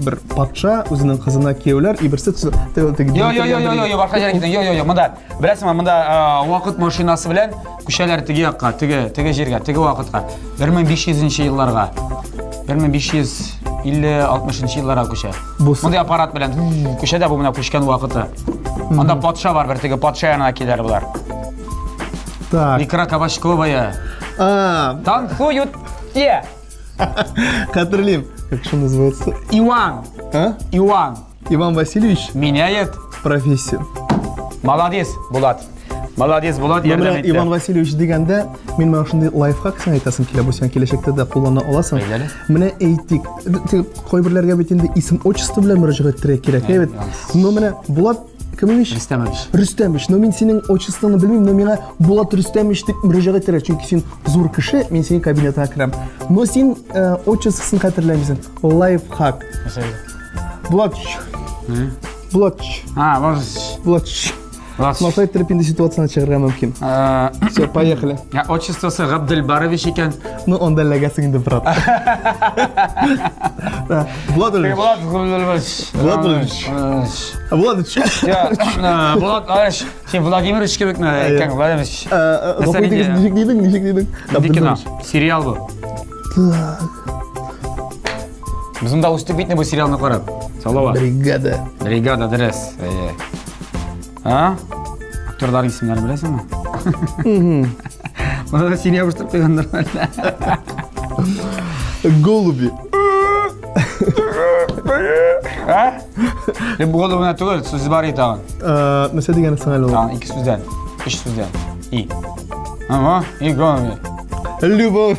бер патша үзенең кызына кияүләр и берсе теге Йо, йо, йо, йо, йо, башка җиргә киттең. Йо, йо, йо, монда беләсеңме, монда вакыт машинасы белән күчәләр теге якка, теге, теге җиргә, теге вакытка. 1500 елларга. 1550-60 елларга күчә. Мондый аппарат белән күчә дә бу менә күчкән вакыты. Анда патша бар бер теге патша янына киләр болар. Так. Икра кабачковая. А. Танцуют те. Хәтерлим. Как что называется? Иван. А? Иван. Иван Васильевич меняет профессию. Молодец, Булат. Молодец, Булат, ярдәм итте. Иван Васильевич дигәндә, мин менә шундый лайфхак сиңа әйтәсем килә, бу син киләчәктә дә куллана аласың. Менә әйтик, кайберләргә бит инде исем отчество белән мөрәҗәгать итәргә кирәк, әйбәт. Но менә Булат Кемович? Рөстәмович. Рөстәмович. Но мин синең отчествоны белмим, но миңа Булат Рөстәмович дип мөрәҗәгать итәргә, чөнки син зур кеше, мин синең кабинетыңа керәм. Но син отчествосын хәтерләмисең. Лайфхак. Булат. Булат. А, может. Булат. Булат. Шулай иттереп инде ситуацияне чыгарга мөмкин. Все, поехали. Я отчествосы Габделбарович икән. Ну, анда эләгәсең инде, брат. Да, Владович. Булат Габделбарович. Владович. Владович. Я, Булат Владимирович, син Владимирович кебекме әйткән, Владимирович? Гафу итегез, ничек дидең, ничек дидең? Нинди кино? Сериал бу. Так. Без монда үстек бит бу сериалны карап. Салава. Бригада. Бригада, дөрес. Әйе. А? Актерлар исемнәрен беләсеңме? Монда да сине ябыштырып куйганнар. Голуби. А? Бу голубына түгел, сүз бар иде тагын. Нәрсә дигәне соң әле ул? Тагын ике сүздән, өч сүздән. И. Ага, и голуби. Любовь.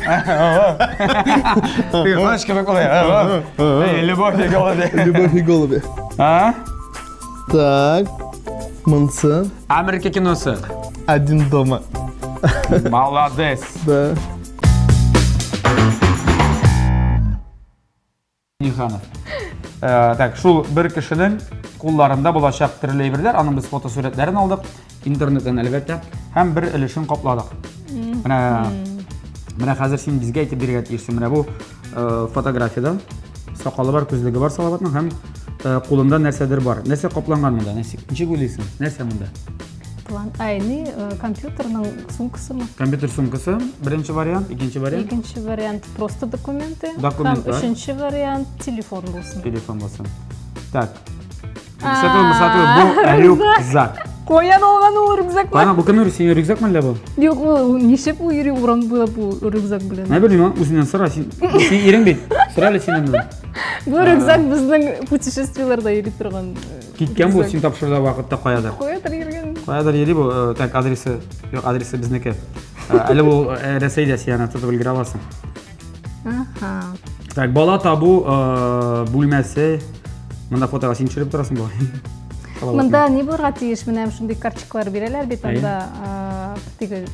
Ты знаешь, как ул? Любовь и голуби. Любовь и голуби. А? Так. Монсы. Америка киносы. Один дома. Молодец. Да. Миханов. Э, так, шул бер кешенең кулларында булачак төрле әйберләр, аның без фотосурәтләрен алдык, интернеттан әлбәттә, һәм бер өлешен капладык. Менә менә хәзер син безгә әйтеп бирергә тиешсең. Менә бу э, фотографиядә сакалы бар, күзлеге бар Салаватның һәм э, кулында нәрсәдер бар. Нәрсә капланган монда? Нәрсә? Ничек уйлыйсың? Нәрсә монда? План. Ай, ни, э, компьютерның сумкасымы? Компьютер сумкасы, беренче вариант, икенче вариант. Икенче вариант просто документы. Документлар. Һәм өченче вариант телефон булсын. Телефон булсын. Так. Сату, сату, бу рюкзак. Каян алган ул рюкзакны? Каян бу кемнең синең рюкзак мәллә бу? Юк, ул ничек ул йөри урам буйлап бу рюкзак белән? Менә белмим, үзеннән сора, син син ирең бит. Сора әле син аннан. Бу рюкзак безнең путешествиеләрдә йөри торган. Киткән бу син тапшырда вакытта каядыр. Каядыр йөргән. Каядыр йөри бу, э, так адресы, юк, адресы безнеке. Э, әле бу э, Рәсәйдә син аны тотып өлгерә аласың. Аха. Так, бала табу бүлмәсе. Монда фотога син төшереп торасың бу. Монда ни булырга тиеш? Менә шундый карточкалар бирәләр бит анда теге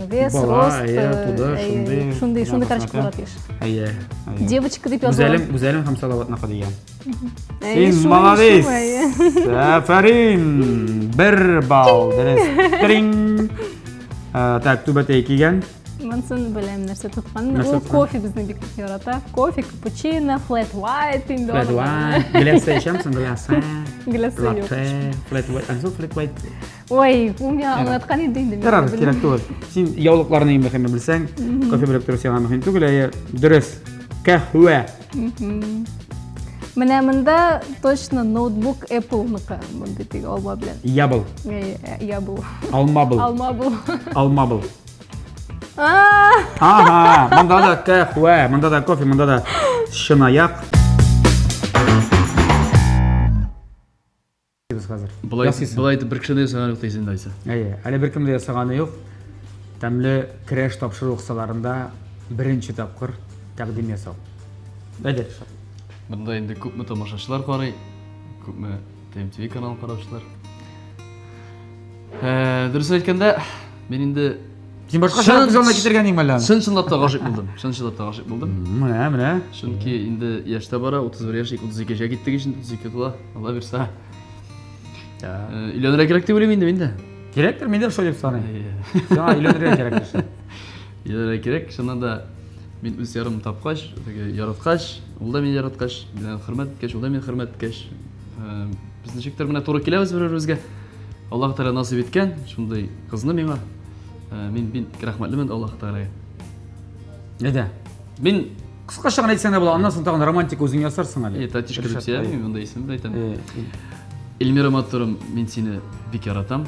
вес, рост, шундый шундый шундый карточка булырга тиеш. Әйе. Девочка дип язылган. Гүзәлем, Гүзәлем һәм Салаватныкы дигән. Син молодец! Афәрин! Бер балл. Дөрес. Тринг. Так, түбәтәй кигән. Монсын беләм, нәрсә тоткан. Ул кофе безне бик ярата. Кофе, капучино, flat white инде. Flat white. Гляссе эчәмсең, гляссе. Гляссе юк. Flat white. Ансы flat white. Ой, ул миңа аңлаткан иде инде. Ярар, кирәк түгел. Син яулыкларны иң мөһиме белсәң, кофе белеп тору сиңа мөһим түгел, әйе, дөрес. Кәһвә. Менә монда точно ноутбук Apple-ныкы, мондый теге алма белән. Ябыл. Ябыл. Алма был. Алма был. Алма был. Ага, монда да кәһвә, монда да кофе, монда да чынаяк. Без хәзер. Болай болай итеп бер кеше дә ясаганы юк дисең дә Әйе, әле беркем дә ясаганы юк. Тәмле крәш тапшыру кысаларында беренче тапкыр тәкъдим ясау. Әйдә, Ришат. Монда инде күпме тамашачылар карый, күпме ТМТВ каналын караучылар. Э, дөрес әйткәндә, мин инде Син башка чын күз алдына китергән идеңме әллә? Чын чынлап та гашыйк булдым. Чын чынлап та гашыйк булдым. Менә, менә. Чөнки инде яшь тә бара, 31 яшь, 32 яшькә киттек инде, 32 тула. Алла бирсә. Э, өйләнергә кирәк дип уйлыйм инде мин дә. Кирәктер, мин дә шулай дип саныйм. Сиңа өйләнергә кирәк кеше. Өйләнергә кирәк, чыннан да мин үз ярымны тапкач, теге яраткач, ул да мине яраткач, мине хөрмәт иткәч, ул да мине хөрмәт иткәч, э, без ничектер менә туры киләбез бер-беребезгә. Аллаһ Тәгалә насыйп иткән шундый кызны миңа. Э, мин бик рәхмәтлемен Аллаһ Тәгаләгә. Әйдә. Мин кыскача гына әйтсәң дә була, аннан соң тагын романтика үзең ясарсың әле. Э, татишка дип сөйләмим, монда исемне әйтәм. Эльмира матурым, мин сине бик яратам.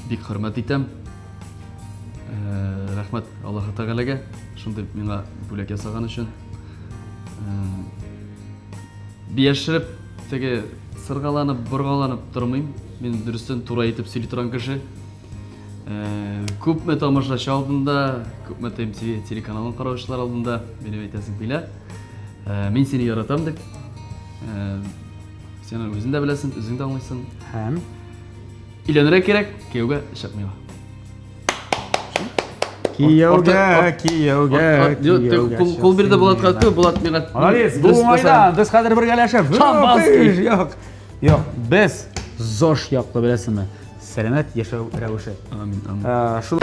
Бик хөрмәт итәм. Э, рәхмәт Аллаһ Тәгаләгә шундый миңа бүләк ясаган өчен. Яшереп, теге сыргаланып, боргаланып тормыйм. Мин дөрестән туры әйтеп сөйли торган кеше. Э, күпме тамашачы алдында, күпме ТМТВ телеканалын караучылар алдында минем әйтәсем килә. Э, мин сине яратам дип. Э, син аны үзең дә беләсең, үзең дә аңлыйсың. Һәм өйләнергә кирәк, кияүгә чыкмыйм. Кияүгә, кияүгә, кияүгә. Кул бирде Булатка түгел, Булат миңа. Молодец, бу уңайдан без хәзер бергәләшеп. Шампанский. Юк. Юк, без ЗОЖ яклы беләсеңме? Сәламәт яшәү рәвеше. Амин, амин. Шул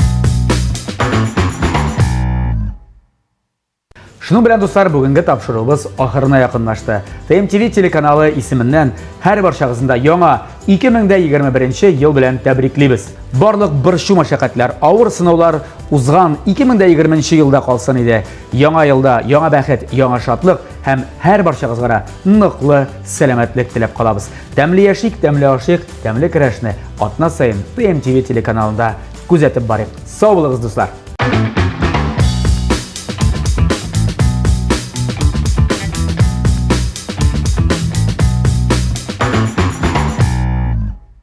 Шуның белән, дуслар, бүгенге тапшыруыбыз ахырына якынлашты. ТМТВ телеканалы исеменнән һәр барчагызны да яңа 2021 ел белән тәбриклибез. Барлык борчу мәшәкатьләр, авыр сынаулар узган 2020 елда калсын иде. Яңа елда яңа бәхет, яңа шатлык һәм һәр барчагызга да ныклы сәламәтлек теләп калабыз. Тәмле яшик, тәмле ашыйк, тәмле көрәшне атна саен ТМТВ телеканалында күзәтеп барыйк. Сау булыгыз, дуслар!